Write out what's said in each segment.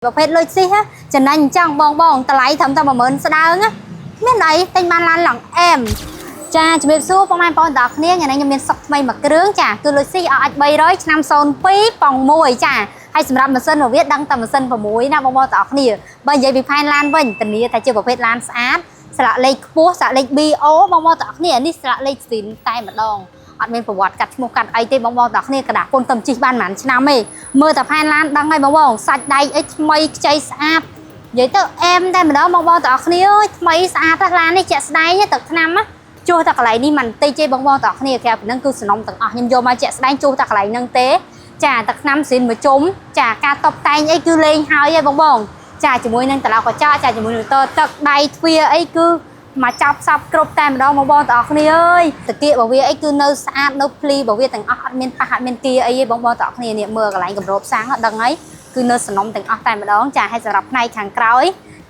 ប្រភេទលុយស៊ីចំណេញអញ្ចឹងបងបងតម្លៃត្រឹមតែ10000ស្ដើងណាមានអីទិញបានឡានឡើងអែមចាជំរាបសួរបងប្អូនទាំងអស់គ្នាថ្ងៃនេះខ្ញុំមានសុកថ្មីមួយគ្រឿងចាគឺលុយស៊ី RX 300ឆ្នាំ02ប៉ង1ចាហើយសម្រាប់ម៉ាស៊ីនរបស់វាដឹងតែម៉ាស៊ីន6ណាបងប្អូនទាំងអស់គ្នាបើនិយាយពីផែនឡានវិញធានាថាជាប្រភេទឡានស្អាតស្លាកលេខខ្ពស់ស្លាកលេខ BO បងប្អូនទាំងអស់គ្នានេះស្លាកលេខស៊ីនតែម្ដង អត់មានប្រវត្តិកាត់ឈ្មោះកាត់អីទេបងបងទាំងគ្នាក្រដាសពុនតំជីកបានប្រហែលឆ្នាំទេមើលតែផែនឡានដឹងហើយបងបងសាច់ដែកអីថ្មីខ្ចីស្អាតនិយាយទៅអែមតែម្ដងបងបងទាំងគ្នាអើយថ្មីស្អាតណាស់ឡាននេះជាក់ស្ដែងទឹកថ្នាំណាជួសតែកន្លែងនេះមិនតិចទេបងបងទាំងគ្នាក្រៅពីហ្នឹងគឺសំណុំទាំងអស់ខ្ញុំយកមកជាក់ស្ដែងជួសតែកន្លែងហ្នឹងទេចាទឹកថ្នាំស៊ីនមួយជុំចាការតបតែងអីគឺលេងហើយហើយបងបងចាជាមួយនឹងត្រឡោកកញ្ចក់ចាជាមួយនឹងតទឹកដៃទ្វារអីគឺ មកចាប់សពគ្រប់តែម្ដងបងបងទាំងអស់គ្នាអើយតាគៀករបស់វាអីគឺនៅស្អាតនៅភ្លីរបស់វាទាំងអស់អត់មានប៉ះអត់មានគៀអីទេបងបងទាំងអស់គ្នានេះមើលកន្លែងកម្របសាំងដឹងហើយគឺនៅសំណុំទាំងអស់តែម្ដងចាហើយសម្រាប់ផ្នែកខាងក្រោយ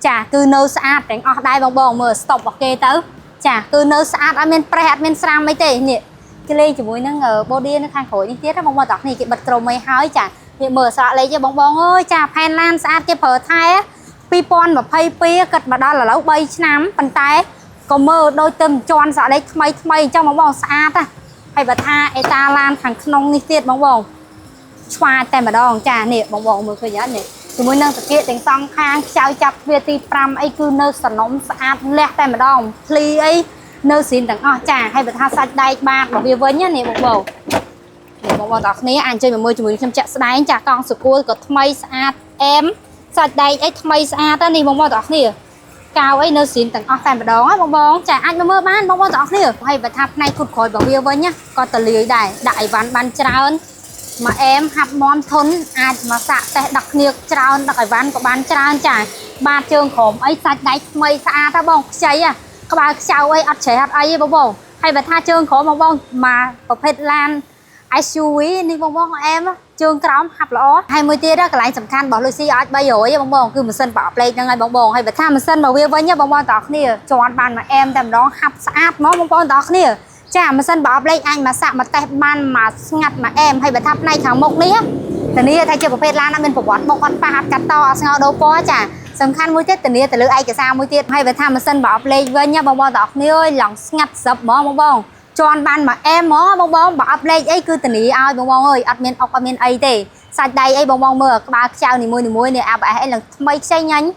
ចាគឺនៅស្អាតទាំងអស់ដែរបងបងមើលស្តុបរបស់គេទៅចាគឺនៅស្អាតអត់មានប្រេះអត់មានស្រាមអីទេនេះគេលេងជាមួយនឹង body នៅខាងក្រោយនេះទៀតណាបងបងទាំងអស់គ្នាគេបិទក្រុមអីហើយចានេះមើលស្លាកលេខទេបងបងអើយចាផែនឡានស្អាតគេប្រើថែ2022គិតមកដល់ឥឡូវ3ឆ្នាំប៉ុន្តែក៏មើលដូចទៅមិនជន់ស្លាកលេខថ្មីថ្មីអញ្ចឹងបងបងស្អាតណាហើយបើថាអេតាឡានខាងក្នុងនេះទៀតបងបងឆ្វាតែម្ដងចានេះបងបងមើលឃើញអត់នេះជាមួយនឹងតាគៀកទាំងសងខាងខ្ចៅចាប់ទ្វារទី5អីគឺនៅសនំស្អាតលះតែម្ដងភ្លីអីនៅស៊ីនទាំងអស់ចាហើយបើថាសាច់ដែកបាតរបស់វាវិញណានេះបងបងនេះបងបងទាំងអស់គ្នាអាចអញ្ជើញមកមើលជាមួយខ្ញុំចាក់ស្ដែងចាកង់សកួលក៏ថ្មីស្អាតអែមសាច់ដែកអីថ្មីស្អាតណានេះបងបងទាំងអស់គ្នាកៅអីនៅស៊ីនទាំងអស់តែម្ដងណាបងបងចាអាចមកមើលបានបងបងទាំងអស់គ្នាហើយបើថាផ្នែកគូតក្រោយរបស់វាវិញណាក៏តលាយដែរដាក់អីវ៉ាន់បានច្រើនមកអែមហាប់មមធន់អាចមកសាក់តេះដឹកគ្នាច្រើនដឹកអីវ៉ាន់ក៏បានច្រើនចាបាទជើងក្រោមអីសាច់ដែកថ្មីស្អាតណាបងខ្ចីហ่ะក្បាលខ្ចៅអីអត់ច្រេះអត់អីទេបងបងហើយបើថាជើងក្រោមបងបងមកប្រភេទឡាន SUV នេះបងបងអែមជើងក្រោមហាប់ល្អហើយមួយទៀតកន្លែងសំខាន់របស់ Lucy អាច300បងបងគឺម៉ាស៊ីនប្រអប់លេខហ្នឹងហើយបងបងហើយបើថាម៉ាស៊ីនមកវាវិញបងបងទាំងអស់គ្នាជន់បានមកអែមតែម្ដងហាប់ស្អាតហ្មងបងប្អូនទាំងអស់គ្នាចាម៉ាស៊ីនប្រអប់លេខអាចមកសាក់មកតេស្តបានមកស្ងាត់មកអែមហើយបើថាផ្នែកខាងមុខនេះធានាថាជាប្រភេទឡានអត់មានប្រវត្តិបុកអត់ប៉ះអត់កាត់តអត់ស្ងោដូរពណ៌ចាសំខាន់មួយទៀតធានាទៅលើឯកសារមួយទៀតហើយបើថាម៉ាស៊ីនប្រអប់លេខវិញបងប្អូនទាំងអស់គ្នាអើយឡើងស្ងាត់ស្រាប់ហ្មងបងបងជន់បានមកអែមហ្មងបងបងបើអប់លេខអីគឺធានាឲ្យបងបងអើយអត់មានអុកអត់មានអីទេសាច់ដៃអីបងបងមើលក្បាលខ្ចៅនីមួយនីមួយនេះ ABS អីឡើងថ្មីខ្ចីញ៉ាញ់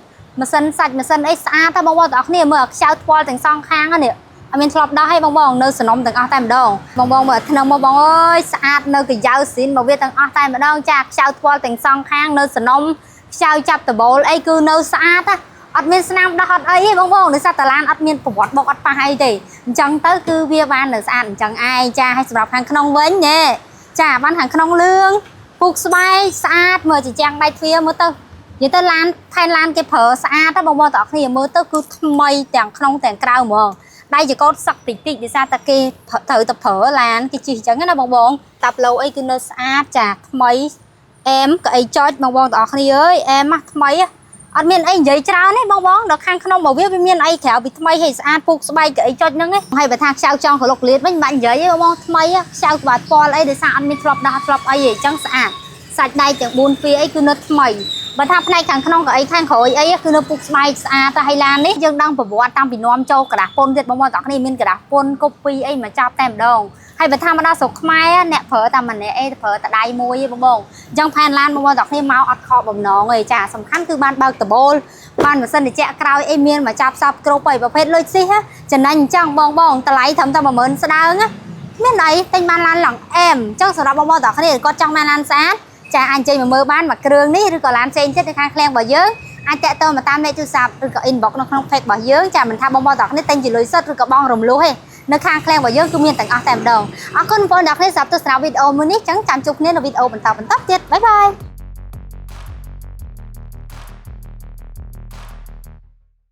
ម៉ាស៊ីនសាច់ម៉ាស៊ីនអីស្អាតតែបងបងទាំងអស់គ្នាមើលខ្ចៅថ្ពាល់ទាំងសងខាងនេះអត់មានធ្លាប់ដោះឲ្យបងបងនៅសំណុំទាំងអស់តែម្ដងបងបងមើលធ្នឹមមកបងអើយស្អាតនៅកាយ៉ៅស៊ីនមកវាទាំងអស់តែម្ដងចាខ្ចៅថ្ពាល់ទាំងសងខាងនៅសំណុំខ្ចៅចាប់ដបូលអីគឺនៅស្អាតណាអត់មានស្នាមដោះអត់អីទេបងបងដោយសារតាឡានអត់មានប្រវត្តិបុកអត់ប៉ះអីទេអញ្ចឹងទៅគឺវាបាននៅស្អាតអញ្ចឹងឯងចាហើយសម្រាប់ខាងក្នុងវិញណែចាបានខាងក្នុងលឿងពុកស្បែកស្អាតមើលជាជាងដៃទ្វារមើលទៅនិយាយទៅឡានផែនឡានគេប្រើស្អាតណាបងបងទាំងអស់គ្នាមើលទៅគឺថ្មីទាំងក្នុងទាំងក្រៅហ្មងដៃចកោតសឹកតិចតិចដោយសារតែគេត្រូវតែប្រើឡានគេជិះអញ្ចឹងណាបងបងតាប់ឡូអីគឺនៅស្អាតចាថ្មីអែមកអីចុចបងបងទាំងអស់គ្នាអើយអែមណាថ្មីអត់មានអីនិយាយច្រើនទេបងបងដល់ខាងក្នុងរបស់វាវាមានអីក្រៅពីថ្មីហើយស្អាតពុកស្បែកកអីចុចហ្នឹងឯងហើយបើថាខ្ចៅចង់ក្លុកលៀតវិញមិនបាច់និយាយទេបងបងថ្មីខ្ចៅក្បាលថ្ពាល់អីដោយសារអត់មានធ្លាប់ដោះធ្លាប់អីទេអញ្ចឹងស្អាតសាច់ដៃទាំង4ពីអីគឺនៅថ្មីបើថាផ្នែកខាងក្នុងក៏អីខាងក្រោយអីគឺនៅពុកស្បែកស្អាតទៅហើយឡាននេះយើងដឹងប្រវត្តិតាំងពីនាំចូលក្រដាសពុនទៀតបងប្អូនទាំងគ្នាមានក្រដាសពុនកូពីអីមកចាប់តែម្ដងហើយបើថាមកដល់ស្រុកខ្មែរអ្នកប្រើតែម្នាក់អីប្រើតែដៃមួយឯងបងបងអញ្ចឹងផែនឡានបងប្អូនទាំងគ្នាមកអត់ខកបំណងទេចាសំខាន់គឺបានបើកដបូលបានម៉ាស៊ីនត្រជាក់ក្រោយអីមានមកចាប់សពគ្រប់ហើយប្រភេទលុយស៊ីចំណេញអញ្ចឹងបងបងតម្លៃត្រឹមតែ10000ស្ដើងណាមានអីទិញបានឡានឡើងអែមអញ្ចឹងសម្រាប់បងប្អូនទាំងគ្នាគាត់ចង់បានឡានស្អាតចាអាចអញ្ជើញមកមើលបានមួយគ្រឿងនេះឬក៏ឡានផ្សេងទៀតនៅខាងឃ្លាំងរបស់យើងអាចតាក់ទងមកតាមលេខទូរស័ព្ទឬក៏ inbox នៅក្នុង page របស់យើងចាមិនថាបងប្អូនទាំងគ្នាទិញជាលុយសុទ្ធឬក៏បងរំលោះទេនៅខាងឃ្លាំងរបស់យើងគឺមានទាំងអស់តែម្ដងអរគុណបងប្អូនទាំងគ្នាសម្រាប់ទស្សនាវីដេអូមួយនេះចឹងចាំជួបគ្នានៅវីដេអូបន្តបន្តទៀត bye bye.